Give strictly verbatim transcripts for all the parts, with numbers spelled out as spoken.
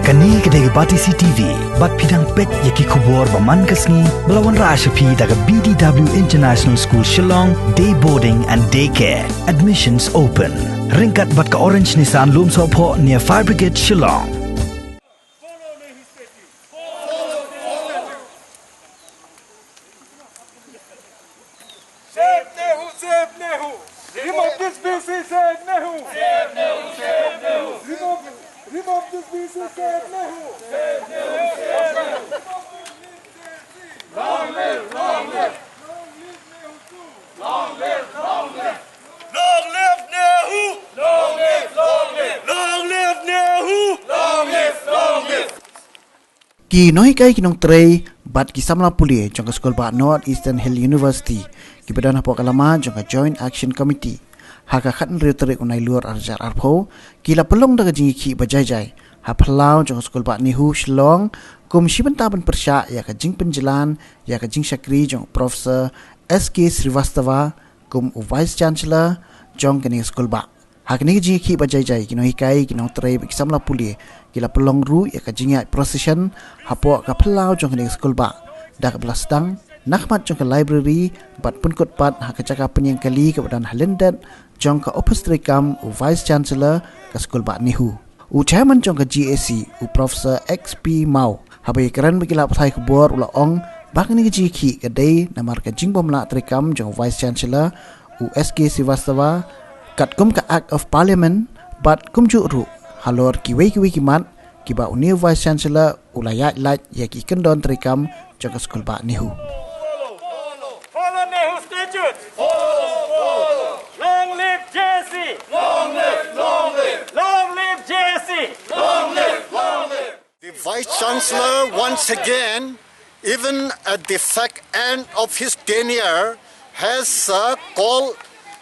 Kane ka dei ka Batesi T V, bad phi dang peit ïa ki khubor ba man ka sngi, ba la wanrah sha phi da ka B D W International School Shillong, Day Boarding and Day Care. Admissions open. Ryngkat bad ka Orange Nissan Lumsohphoh near Fire Brigade Shillong. Save Nehu, save Nehu. Remove this V C, save Nehu. Save Nehu, save Nehu. Remove, remove this V C, save Nehu. Save Nehu, save Nehu. Long live, long live. Long live Nehu too. Long live, long live. Long live Nehu. Long live, long live. Long live Nehu. Long live, long live. Ki nonghikai, ki nongtrei bad ki samla pule jong ka skulbah North Eastern Hill University, kiba don hapoh ka lama jong ka Joint Action Committee, ha ka khathynriew tarik u Nailur arhajar arphew, ki la pynlong da ka jingïakhih ba jai jai ha phyllaw jong ka skulbah Nehu Shillong, kum shi bynta ban pyrshah ïa ka jingpynjlan ïa ka jingshakri jong u Professor S K Srivastava kum u Vice Chancellor jong kane ka skulbah. Ha kane ka jingïakhih ba jai jai, ki nonghikai, ki nongtrei bad ki samla pule ki la pynlong ruh ïa ka jingïaid procession hapoh ka phyllaw jong kane ka skulbah, da kaba la sdang na khmat jong ka library bad pynkut pat ha ka jaka pynïeng kali kaba don ha lyndet jong ka ophis treikam u Vice Chancellor ka skulbah Nehu. U Chairman jong ka G A C, u Professor X P Mawhap, haba ïakren bad ki lad pathai khubor, u la ong ba kane ka jingïakhih ka dei namar ka jingbymlah treikam jong u Vice Chancellor, u S K Srivastava, katkum ka Act of Parliament, bad kumjuh ruh halor kiwei kiwei ki mat kiba une u Vice Chancellor u la ïaid lait ïa ki kyndon treikam jong ka skulbah Nehu. Follow Nehu statutes. Long live J A C. Long live, long live. Long live J A C. Long live, long live. The Vice Chancellor, once again, even at the fag end of his tenure, has uh, called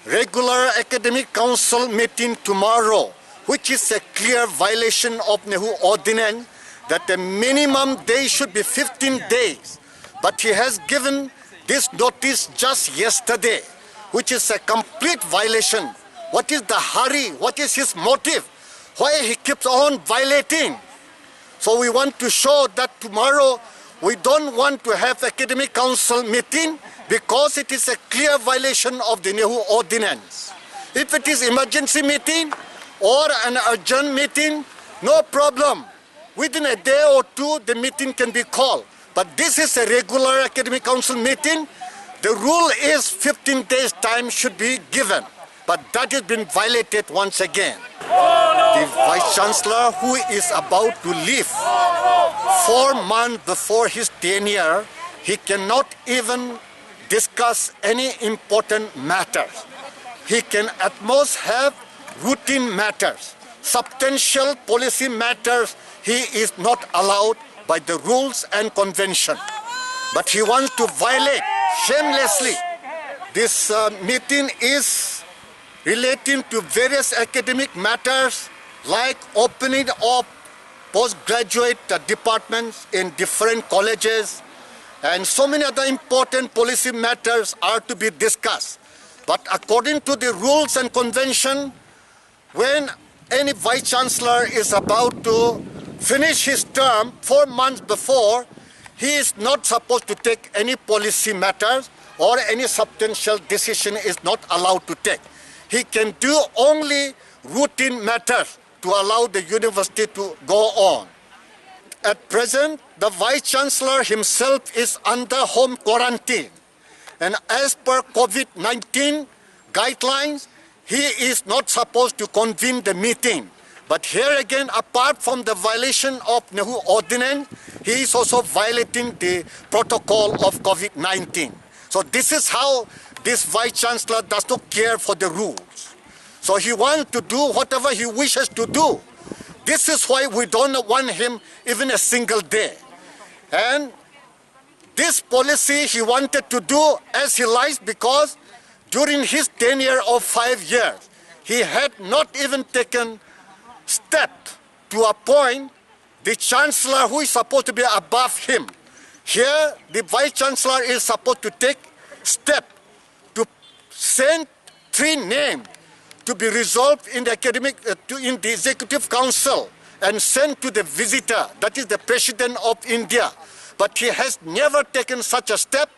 regular academic council meeting tomorrow, which is a clear violation of Nehu ordinance that the minimum day should be fifteen days. But he has given this notice just yesterday, which is a complete violation. What is the hurry? What is his motive? Why he keeps on violating? So we want to show that tomorrow we don't want to have academic council meeting because it is a clear violation of the Nehu ordinance. If it is emergency meeting or an urgent meeting, no problem. Within a day or two, the meeting can be called. But this is a regular academic council meeting. The rule is fifteen days time should be given. But that has been violated once again. The Vice Chancellor, who is about to leave four months before his tenure, he cannot even discuss any important matters. He can at most have routine matters. Substantial policy matters he is not allowed by the rules and convention. But he wants to violate shamelessly. This uh, meeting is relating to various academic matters like opening of postgraduate uh, departments in different colleges, and so many other important policy matters are to be discussed. But according to the rules and convention, when any vice chancellor is about to finish his term four months before, he is not supposed to take any policy matters or any substantial decision is not allowed to take. He can do only routine matters to allow the university to go on. At present, the vice chancellor himself is under home quarantine. And as per COVID nineteen guidelines, he is not supposed to convene the meeting. But here again, apart from the violation of Nehu ordinance, he is also violating the protocol of COVID nineteen. So this is how this vice chancellor does not care for the rules. So he wants to do whatever he wishes to do. This is why we don't want him even a single day. And this policy he wanted to do as he likes, because during his tenure of five years, he had not even taken step to appoint the chancellor who is supposed to be above him. Here, the vice chancellor is supposed to take step to send three names to be resolved in the academic, uh, to, in the executive council. and sent to the visitor, that is the President of India. But he has never taken such a step.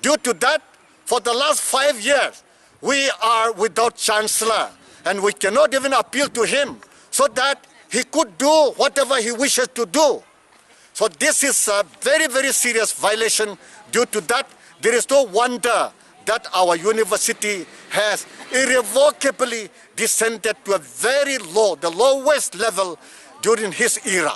Due to that, for the last five years, we are without chancellor, and we cannot even appeal to him so that he could do whatever he wishes to do. So this is a very, very serious violation. Due to that, there is no wonder that our university has irrevocably descended to a very low, the lowest level during his era.